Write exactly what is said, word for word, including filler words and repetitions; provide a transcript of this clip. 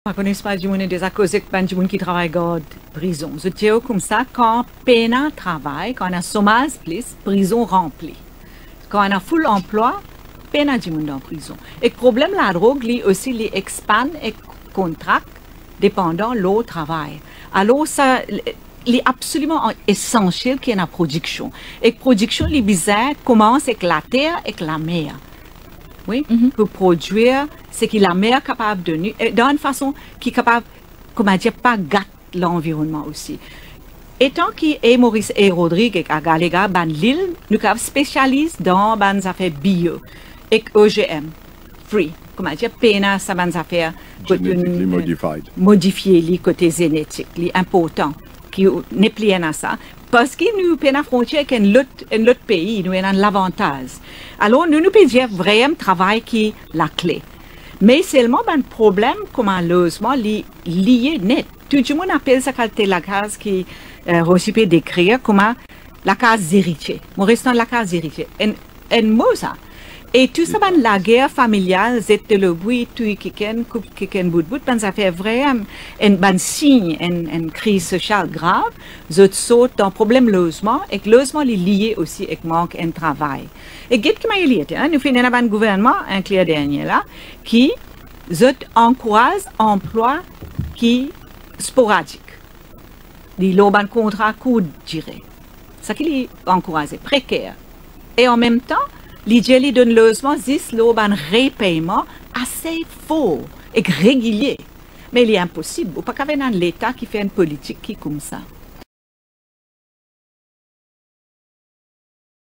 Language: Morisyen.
pa kone si pa dimoun inn deza koze ek bann dimoun ki travay gard prizon. Zot dir koumsa, kan pena travay, kan ena somaz plis, prizon ranpli. Kan ena foul anplwa, pena dimoun dan prizon. Ek problem ladrog, li osi, li ekspann ek kontrak depandan lor travay. Alor sa, li absoliman an-, esansiel ki ena prodiksion. Ek prodiksion, li bizin koumans ek later, ek lamer. Wi, pou prodwir seki lamer kapav donn, e dan enn fason ki kapav, koumadir, pa gat lanvironnman osi. Etan ki Île Maurice e Rodrig ek Agalega, bann lil, nou kapav spesializ dan bann zafer bio ek O G M, free, koumadir, pena sa bann zafer kot, Genetically eh, modified. Modifie li kote zenetik, li inportan ki nepli ena sa, parski nou pena frontier ek enn lot, enn lot pei, nou ena lavantaz. Alor, nou, nou pe dir vremem travay ki lakle. Me selman bann problem kouma lozman, li lie net. Tou dimoun apel sa kalite lakaz ki, eh, Rosi pe dekrir kouma lakaz zeritie. Mo res dan lakaz zeritie. Enn, enn mo sa. E tou sa bann lager familial, zet de lobwi, touy kikenn, koup kikenn bout bout, bann zafer vremem, enn bann sign enn, enn kriz sosial grav, zot sort dan problem lozman, ek lozman li lie osi ek mank enn travay. E get ki manier li ete, hein, nou finn ena bann gouvernman, inkli dernie la, ki zot ankouraz anplwa ki sporadik. Li lor bann kontra kourt dire. Sa ki li ankouraze, preker. E anmemtan, li dir li donn lozman zis lor bann repeyman ase for ek regilie. Me li inposib, ou pa kapav ena enn Leta ki fer enn politik ki koumsa.